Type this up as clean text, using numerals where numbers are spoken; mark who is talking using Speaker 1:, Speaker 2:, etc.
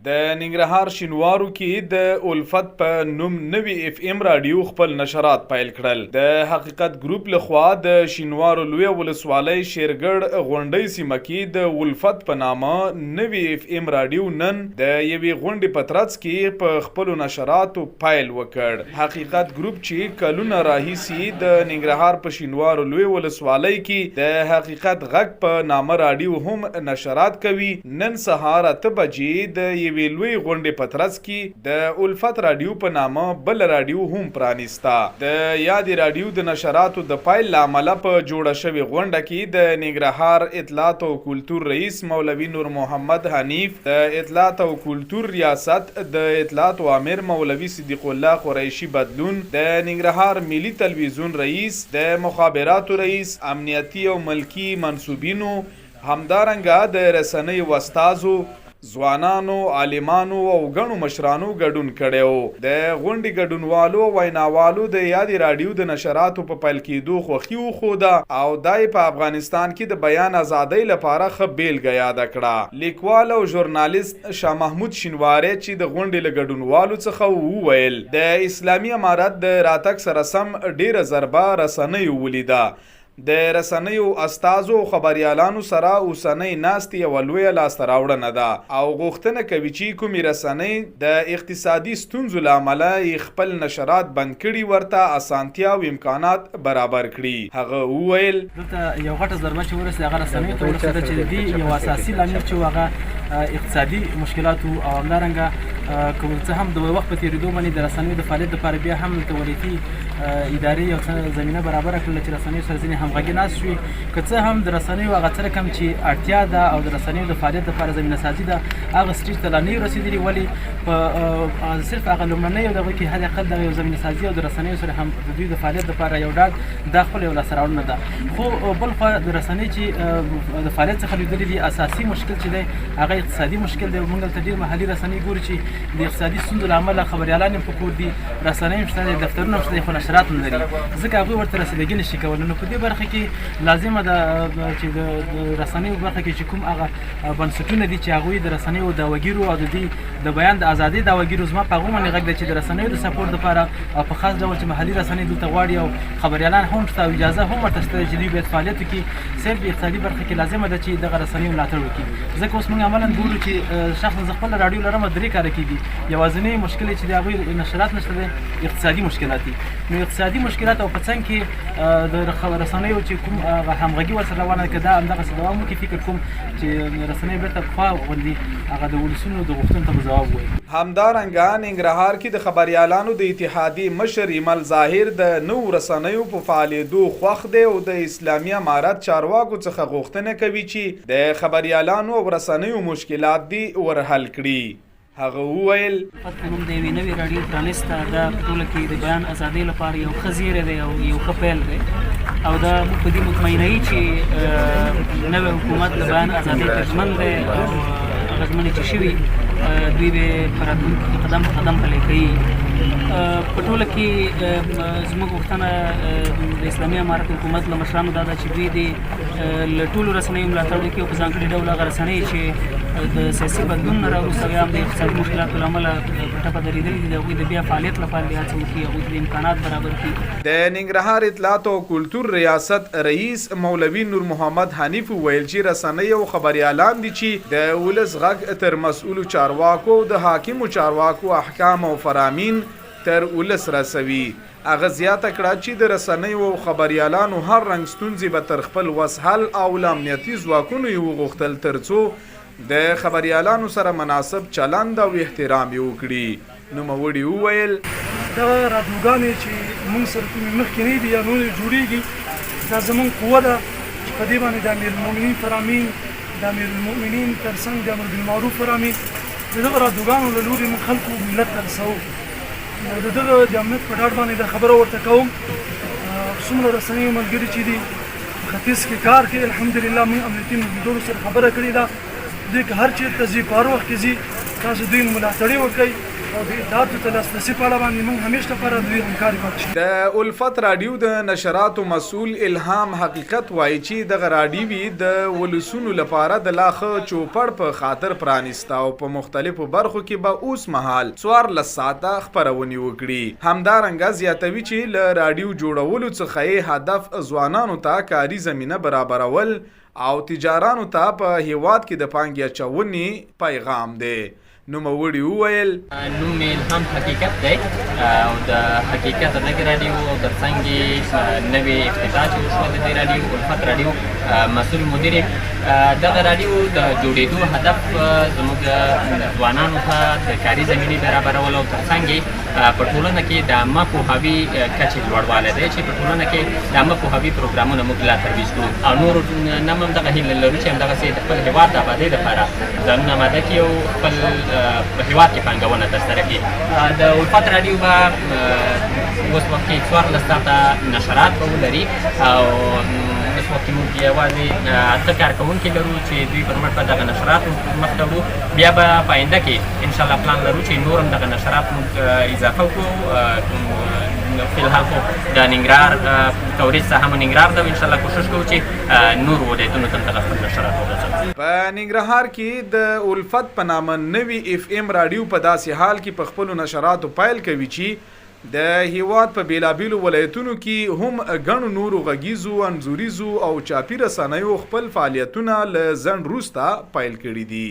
Speaker 1: د ننګرهار شینوارو کې د الفت په نوم نوي اف ام راډیو خپل نشرات پیل کړل. د حقیقت ګروپ له خوا د شینوارو لویه ولسوالۍ شیرګړ غونډۍ سیمه کې د الفت په نامه نوي اف ام راډیو نن د یوې غونډې په ترڅ کې په خپلو نشراتو پیل وکړ. حقیقت ګروپ چې کلونه راهیسې د ننګرهار په شینوارو لویې ولسوالۍ کې د حقیقت غږ په نامه راډیو هم نشرات کوي، نن سهار 8 بجې د یوې لویې غونډې په ترڅ کې د الفت راډیو په نامه بله راډیو هم پرانیسته. د یادې راډیو د نشراتو د پیل له امله په جوړه شوې غونډه کې د ننګرهار اطلاعات او کلتور رئیس مولوي نور محمد حنیف، د اطلاعات او کلتور ریاست د اطلاعاتو آمر مولوي صدیق الله قریشي بدلون، د ننګرهار ملي تلویزیون رئیس، د مخابراتو رئیس، امنیتي او ملکي منسوبینو، همدارنګه د رسنیو استازو، ځوانانو، عالمانو او ګڼو مشرانو ګډون کړی و. د غونډې ګډونوالو او ویناوالو د یادې راډیو د نشراتو په پیل کېدو خوښي وښوده او دا یې په افغانستان کې د بیان ازادۍ لپاره ښه بېلګه یاده کړه. لیکوال او ژورنالیست شاه محمود شینواری چې د غونډې له ګډونوالو څخه و، وویل، د اسلامي امارت د راتګ سره سم ډېره ضربه رسنیو ولیده. د رسنیو استازو او خبریالانو سره اوسنۍ ناستې یوه لویه لاسته راوړنه ده او غوښتنه کوي چې کومې رسنۍ د اقتصادي ستونزو له امله یې خپل نشرات بند کړي، ورته اسانتیا او امکانات برابر کړي. هغه وویل.
Speaker 2: دلته یو غټه ضربه چې ورسېده، هغه رسنیو ته ورسېده، چې د دې یو اساسي لامل چې و، هغه اقتصادي مشکلات وو. او همدارنګه که څه هم د وخت په تېرېدو باندې د رسنیو د فعالیت لپاره بیا هم دلته ولایتي ادارې یو څه زمینه برابره کړله چې رسنیو سره ځینې همغږي ناست شوي، که څه هم د رسنیو هغه څه رقم چې اړتیا ده او د رسنیو د فعالیت لپاره زمینه سازي ده، هغه سټیج ته لا نه یو رسېدلي، ولې په صرف هغه لومړنۍ دغه کې حد اقل دغه یو زمینه سازي او د رسنیو سره هم د دوی د فعالیت لپاره یو ډاډ، دا خپل یو لاسته راوړنه ده. خو بل خوا د رسنۍ چې د فعالیت څخه لوېدلي دي، اساسي مشکل چې دی، هغه اقتصادي مشکل دی. موږ دلته ډېر محلي رسنۍ ګورو چې د اقتصادي ستونزو له امله خبریالان هم په کور دي، رسنۍ هم شته دي، دفترونه هم شته دي، خو نشرات نه لري، ځکه هغوی ورته رسیدګي نشي کولی. نو په دې برخه کې لازمه ده چې د رسنیو برخه کې چې کوم هغه بنسټونه دي چې هغوی د رسنیو دعوګیرو او د دوی د بیان د ازادۍ دعوګیرو، زما په هغو باندې غږ دی چې د رسنیو د سپورټ لپاره او په خاص ډول چې محلي رسنۍ دلته غواړي او خبریالان هم شته او اجازه هم ورته شته چې دوی باید فعالیت وکړي، صرف اقتصادي برخه کې لازمه ده چې دغه رسنیو ملاتړ وکړي، ځکه اوس موږ عملا ګورو چې شخصا زه خپله راډیو لرم، 3 کاله کېږي، یوازینی مشکل چې د هغوی نشرات نشته دی، اقتصادي مشکلات دي. نو اقتصادي مشکلات او په څنګ کې د رسنیو چې کوم هغه همغږي ورسره روانه ده، که دا همدغسې دوام وکړي، فکر کوم چې رسنۍ بېرته پخوا غوندې هغه د ولسونو د غوښتنو ته به ځواب ووایي.
Speaker 1: همدارنګه ننګرهار کې د خبریالانو د اتحادیې مشر ایمل ظاهر د نوو رسنیو په فعالېدو خوښ دی او د اسلامي امارت چارواکو څخه غوښتنه کوي چې د خبریالانو او رسنیو مشکلات دې ور حل کړي. هغه وویل.
Speaker 3: الفت په نوم د یوې نوې راډیو پرانیسته، دا په ټوله کې د بیان ازادۍ لپاره یو ښه زیری دی او یو ښه پیل دی. او دا موږ په دې مطمئنه یو چې نوی حکومت د بیان ازادۍ ته ژمن دی او هغه ژمنې چې شوي، دوی به په راتلونکي کې قدم په قدم پلی کوي. په ټوله کې زموږ غوښتنه د اسلامي امارت حکومت له مشرانو دا ده چې دوی دې له ټولو رسنیو ملاتړ وکړي او په ځانګړي ډول هغه رسنۍ چې د سیاسي بدلون نه راوروسته یا هم د اقتصادي مشکلاتو له امله په ټپه درېدلي دي، د هغوی د بیا فعالیت لپاره دې هڅه وکړي، هغوی ته دې امکانات برابر کړي.
Speaker 1: د ننګرهار اطلاعاتو او کلتور ریاست رئیس مولوي نور محمد حنیف وویل چې رسنۍ او خبریالان دي چې د ولس غږ تر مسؤلو چارواکو او د حاکمو چارواکو احکام او فرامین تر ولس رسوي. هغه زیاته کړه چې د رسنیو او خبریالانو هر رنګ ستونزې به تر خپل وس حل او له امنیتي ځواکونو یې وغوښتل ترڅو د خبریالانو سره مناسب چلند او احترام یې وکړي. نوموړي وویل.
Speaker 4: دغه رادیوګانې چې موږ سره کومې مخکې دي یا نورې جوړیږي، دا زموږ قوه ده چې په دې باندې د امیرالمؤمنین فرامین، د امیرالمؤمنین ترڅنګ د امر بالمعروف فرامین، د دغه رادیوګانو له لوري موږ خلکو ملت ته رسوو. نو د دغه د امنیت په ډاډ باندې دا خبره ورته کوم، څومره رسنیو ملګري چې دي په ختیځ کې کار کوي، الحمدلله موږ امنیتي مدیرو سره خبره کړې ده، دوی که هر چېرته ځي، په هر وخت کې ځي، تاسو دوی ملاتړي وکړئ. او د اطلاعاتو ته لاسرسي په اړه باندې موږ همیش لپاره د دوی همکاري پاتې شو.
Speaker 1: د الفت راډیو د نشراتو مسؤل الهام حقیقت وايي چې دغه راډیو یې د ولسونو لپاره د لا ښه چوپړ په خاطر پرانیسته او په مختلفو برخو کې به اوس مهال 14 ساعته خپرونې وکړي. همدارنګه زیاتوي چې له راډیو جوړولو څخه یې هدف ځوانانو ته کاري زمینه برابرول او تجارانو ته په هېواد کې د پانګې اچونې پیغام دی. نوموړي وویل.
Speaker 5: نوم مې الهام حقیقت دی او د حقیقت غږ راډیو او تر څنګ یې نوې افتتاح چې وشوه د دې راډیو الفت راډیو مسؤل مدیر یم. دغه راډیو د جوړېدو هدف زموږ ځوانانو ته د کاري زمینې برابرول او تر څنګ یې په ټولنه کې د عامه پوهاوي کچې لوړوالی دی چې په ټولنه کې د عامه پوهاوي پروګرامونه موږ لا ترویج کړو او نورو نه هم دغه هیله لرو چې همدغسې د خپل هېواد د ابادۍ لپاره ځانونه آماده کړي او خپل په هېواد کې پانګونه ترسره کړي. د الفت راډیو به اوس وخت کې 14 ساعته نشرات به ولري او اوس وخت کې موږ یوازې اته کارکوونکي لرو چې دوی پر مټ به دغه نشرات مخته وړو. بیا به په آینده کې ان شاء الله پلان لرو چې نور هم دغه نشرات موږ اضافه کړو. فی الحال خو د ننګرهار کوریج ساحه مو ننګرهار ده، ان شاء الله کوشش کوو چې نور ولایتونو ته هم دغه خپل نشرات وغځوو.
Speaker 1: په ننګرهار کې د الفت په نامه نوې اف ایم راډیو په داسې حال کې په خپلو نشراتو پیل کوي چې د هېواد په بېلابېلو ولایتونو کې هم ګڼو نورو غږیزو، انځوریزو او چاپي رسنیو خپل فعالیتونه له ځنډ وروسته پیل کړي دي.